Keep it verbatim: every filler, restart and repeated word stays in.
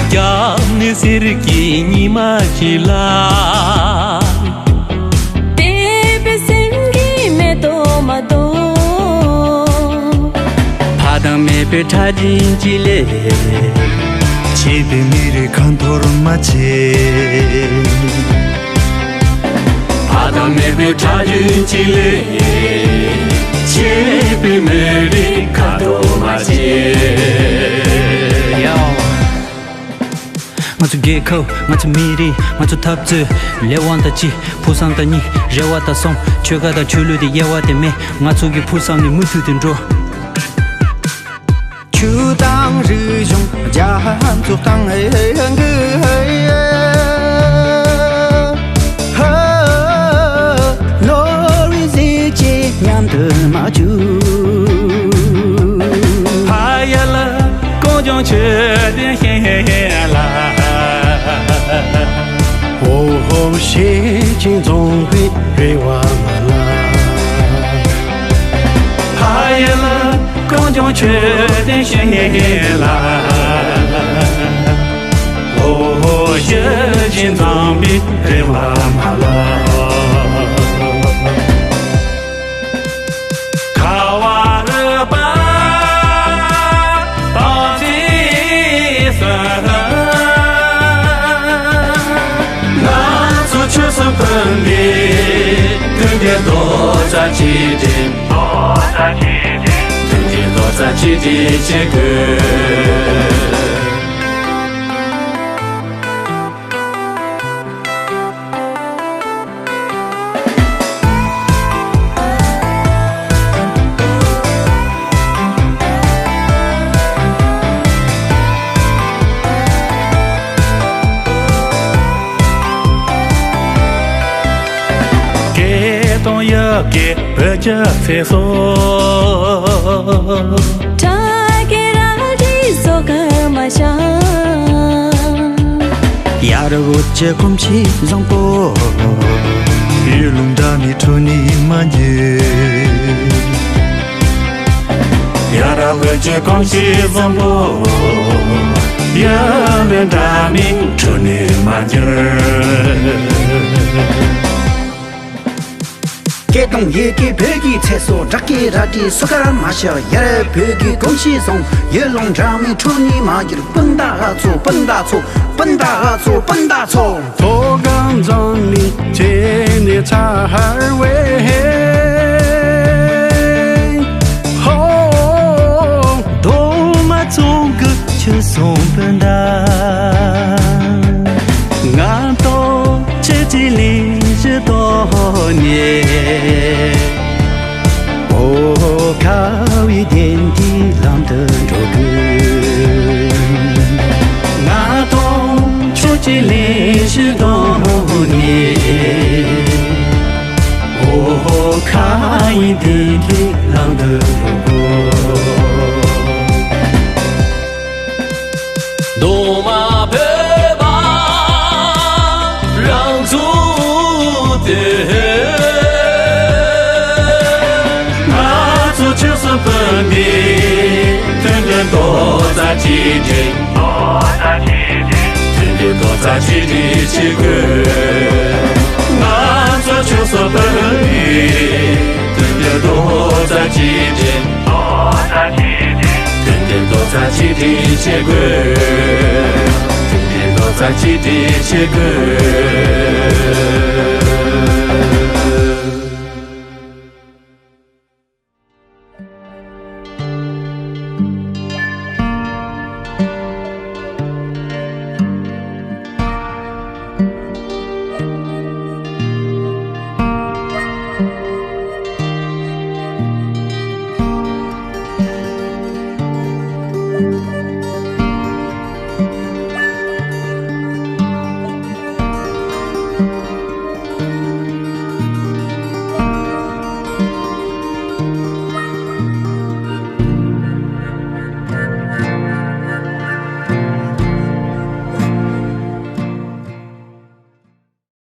སྐྱབས་གནས་གསེར་གྱི་ཉི་མ་ཞིག་ལ། དད་པའི་སེམས་ཀྱི་མེ་ཏོག་མ་དོ། ཕ་དང་མེས་པོའི་ཁྲག་རྒྱུན་གཅིག་ལས། ཆད་པའི་མི་རིགས་ཁ་འཐོར་མ་བྱེད། ཕ་དང་མེས་པོའི་ཁྲག་རྒྱུན་གཅིག་ལས། ཆད་པའི་མི་རིགས་ཁ་འཐོར་མ་བྱེད། ཡའོ། ང་ཚོ་རྒྱལ་ཁབ། ང་ཚོ་མི་རིགས། ང་ཚོ་འཐབ་རྩོད། ལས་དབང་དང་གཅིག་ཕུགས་བསམ་དང་གཉིས། རེ་བ་དང་གསུམ། ཆོལ་ཁ་དང་ཆོས་ལུགས་དེ་དབྱེ་བ་དེ་མེད། ང་ཚོ་གི་ཕུགས་བསམ་ནི་མུ་མཐུད་དུ་འགྲོ། ཆོས་དང་རིག་གཞུང་རྒྱ་མཚོ་དང་། ནོར་བུའི་གཟི་བརྗིད་མཉམ་དུ་མ་བཅུག་ཕ་ཡུལ་གངས་ལྗོངས་ཆོས་ལྡན་ཞིང་ལ། འོ་ཧོ་གཞིས་བྱེས་འཛོམས་པའི་རེ་བ་མ་ལགས། ཕ་ཡུལ་གངས་ལྗོངས་ཆོས་ལྡན་ཞིང་ལ། འོ་ཧོ་གཞིས་བྱེས་འཛོམས་པའི་རེ་བ་མ་ལགས། ཁ་བ་རི་པ་སྟོང་ཚིགས་སུ། ང་ཚོ་ཆོས་སུ་འཕོས་ནས་མཐུན་སྒྲིལ་རྡོག་རྩ་གཅིག་སྒྲིལ། མཐུན་སྒྲིལ་རྡོག་རྩ་གཅིག་སྒྲིལ་བྱེད་དགོས། སྐད་གཏོང་ཡག་གི་བོད་ཀྱི་ཚེ་སྲོག་ཁྲག་གི་རལ་གྲི་སོ་ག་མ་བྱ། ཡར་བོད་ཀྱི་གོམས་གཤིས་བཟང་པོ། ཡུལ་ལུང་འདྲ་མིན་ཁྲོད་ནས་མ་འགྱུར། ཡར་བོད་ཀྱི་གོམས་གཤིས་བཟང་པོ། ཡུལ་ལུང་འདྲ་མིན་ཁྲོད་ནས་མ་འགྱུར། སྐད་གཏོང་ཡི་གེ་བོད་ཀྱི་ཚེ་སྲོག་སྐྲག་གི་རལ་གྲི་སོ་ག་མ་བྱ། ཡར་བོད་ཀྱི་གོམས་གཤིས་བཟང་། ཡུལ་ལུང་འདྲ་མིན་ཁྲོད་ནས་མ་འགྱུར། སྤུན་ཟླ་ཚོ། སྤུན་ཟླ་ཚོ། སྤུན་ཟླ་ཚོ། སྤུན་ཟླ་ཚོ། མཐོ་སྒང་འཛམ་གླིང་སྤྱི་ནས་ཚ་ཧར་བའི། ཧོ། རྡོག་མ་ཚོང་གི་ཆུ་སྲུང་སྤུན་ཟླ། ང་ཏོ་ཆུ་ཆུ་ལི་ཞི་ཏོ་ནེ། འོ་ཁ་བའི་གདན་གྱི་ལམ་དུ་འགྲོ་དགོས། ང་ཏོ་ཆུ་ཆུ་ལི་ཞི་ཏོ་ནེ། འོ་ཁ་བའི་གདན་གྱི་ལམ་དུ་འགྲོ་དགོས། གདོང་མ་བོད་པ་རང་ཚུགས་ཏེ། ང་ཚོ་ཆོས་སུ་འཕོས་ནས་མཐུན་སྒྲིལ་རྡོག་རྩ་གཅིག་སྒྲིལ། མཐུན་སྒྲིལ་རྡོག་རྩ་གཅིག་སྒྲིལ་བྱེད་དགོས། ང་ཚོ་ཆོས་སུ་འཕོས་ནས་མཐུན་སྒྲིལ་རྡོག་རྩ་གཅིག་སྒྲིལ། མཐུན་སྒྲིལ་རྡོག་རྩ་གཅིག་སྒྲིལ་བྱེད་དགོས། མཐུན་སྒྲིལ་རྡོག་རྩ་གཅིག་སྒྲིལ་བྱེད་དགོས།